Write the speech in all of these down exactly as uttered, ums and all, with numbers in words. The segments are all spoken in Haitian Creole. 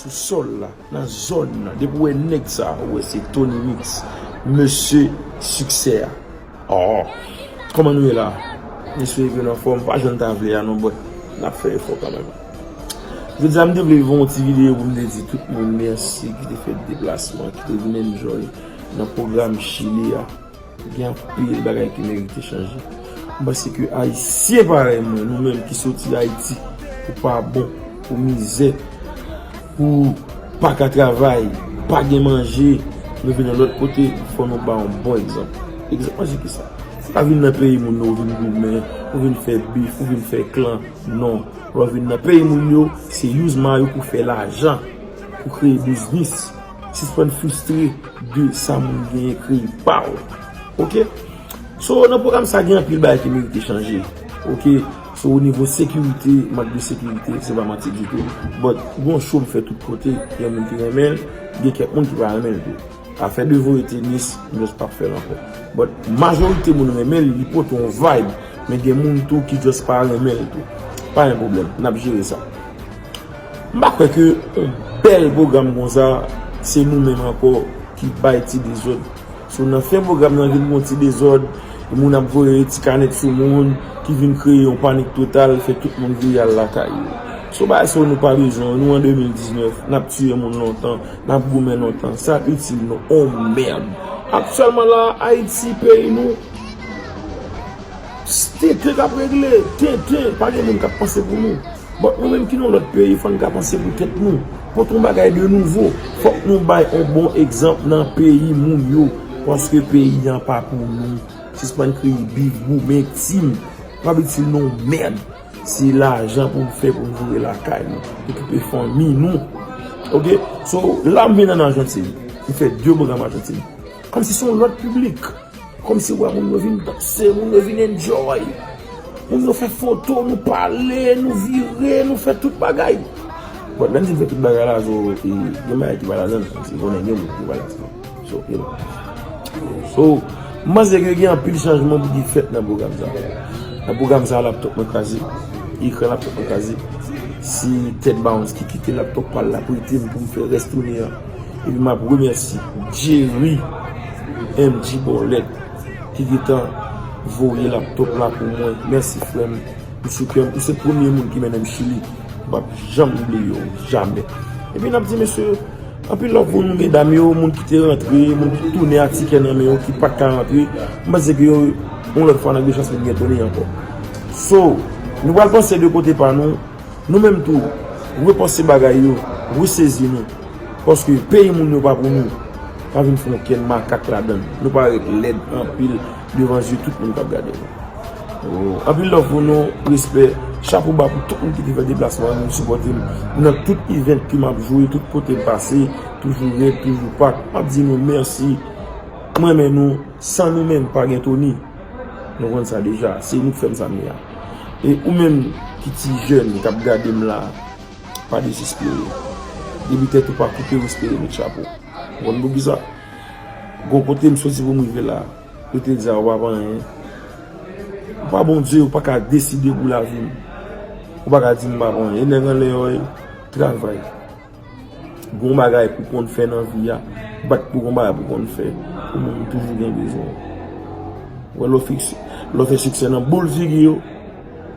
Sou sòl la, nan zòn nan, depi w wè nèg sa, ou wè se Tony Mix, mesye siksè a. Oh, kòman nou ye la? M espere ke nou anfòm, pa jan n ta vle a non, but n ap fè efò kanmenm. Jodi a, m te vle fè yon ti videyo pou m te di tout moun mèsi ki te fè deplasman, ki te vin enjoy nan pwogram Chili a. Gen anpil bagay ki merite chanje. M panse ke Ayisyen parèy mwen, nou menm ki soti Ayiti, pou pa bon, pou mizè, pou pa ka travay, pa gen manje, nou vin yon lòt kote, fò nou ba yon bon egzanp. Egzanp manje ki sa? Ou pa vin nan peyi moun yo, ou vin goumen, ou vin fè bif, ou vin fè klan. Non. Lè w vin nan peyi moun yo, se use mayo pou fè lajan, pou kreye biznis. Sispann fristre de sa moun genyen, kreye pa w. Oke? So, nan pwogram sa, gen anpil bagay ki merite chanje. Oke? So, o nivo sekirite, mank de sekirite, se pa manti ditou. But, gon show m fè tout kote, gen moun ki renmen l, gen kèk moun ki pa renmen l tou. Afè de voye tenis, m just p ap fè l ankò. But, majorite moun renmen l, li pote yon vibe, men gen moun tou ki just pa renmen l tou. Pa gen pwoblèm, n ap jere sa. M pa kwè ke yon bèl pwogram konsa, se nou menm ankò ki bay ti dezòd. So, nan fen pwogram nan vin gon ti dezòd, moun ap voye ti kanèt sou moun, ki vin kreye yon panik total, fè tout moun vire al lakay yo. So, bagay sa yo nou pa bezwen, nou an de mil diznèf, n ap tiye moun lontan, n ap goumen lontan, sa itil nou, oh mèd. Aktyèlman la, Ayiti, peyi nou, tenten k ap regle, tenten, pa gen moun k ap panse pou nou. But nou menm ki nan lòt peyi, fò n ka panse pou tèt nou. Pote yon bagay de nouvo. Fòk nou bay yon bon egzanp nan peyi moun yo. Paske peyi an pa pou nou. Sispann kreye bif, goumen, tim. Pa itil nou mèd. Se lajan pou n fè pou n jere lakay nou. Okipe fanmi nou. Oke? So, la m vin ann Ajantin. M fè de pwogram Ajantin. Kòmsi se yon lòt piblik. Kòmsi w wè moun yo vin danse, moun yo vin enjoy. Moun yo fè foto, nou pale, nou vire, nou fè tout bagay. But lè m di m fè tout bagay la, so, e, gen bagay ki pa ladan l, paske konnen gen moun ki pa ladan l. So, you know. So, m panse ke gen anpil chanjman pou ki fèt nan pwogram sa. Nan pwogram sa, laptop mwen kraze. Ekran laptop mwen kraze. Se Ted Bounce ki kite laptop pa l la prete m pou m fè rès toune an. Epi m ap remèsye Jerry M G Bòlèt ki gentan voye laptop la pou mwen. Mèsi frè m. M sou kè m. Ou se premye moun ki mennen m Chili. M p ap janm bliye w. Jamè. Epi n ap di mesye, anpil love pou nou medam yo, moun ki te rantre, moun ki tounen ak tikè nan men yo, ki pa t ka rantre. M panse ke yo, yon lòt fwa n ap gen chans pou n gen Tony ankò. So, nou pral panse de kote pa nou. Nou menm tou, repanse bagay yo, resezi nou. Paske peyi moun yo pa pou nou. Pa vin fè yon kenn makak ladan l. Nou parèt lèd anpil devan zye tout moun k ap gade nou. Oh, anpil love pou nou, respè, chapo ba pou tout moun ki te fè deplasman an, vin sipòte m nan tout event ke m ap jwe, tout kote m pase, toujou rèd, toujou pak. M ap di nou mèsi. M renmen nou, san nou menm pa gen Tony. Nou konn sa deja, se nou k fè m sa m ye a. E ou menm ki ti jèn k ap gade m la, pa dezespere. Depi tèt ou pa koupe, ou espere met chapo. Ou konn poukisa? Gon kote m soti pou m rive la, yo te di a ou pa pa anyen. Ou pa Bondye, ou pa ka deside pou lavi m. Ou pa ka di m pa pa anyen. E nèg anlè yo, travay. Gon bagay pou konn fè nan vi a, bat pou gon bagay pou konn fè, pou moun toujou gen bezwen w. Wè lè w fiks-, lè w fè siksè nan boul figi yo,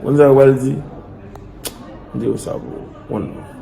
konn sa yo pral di? M di yo sa pou ou. One love.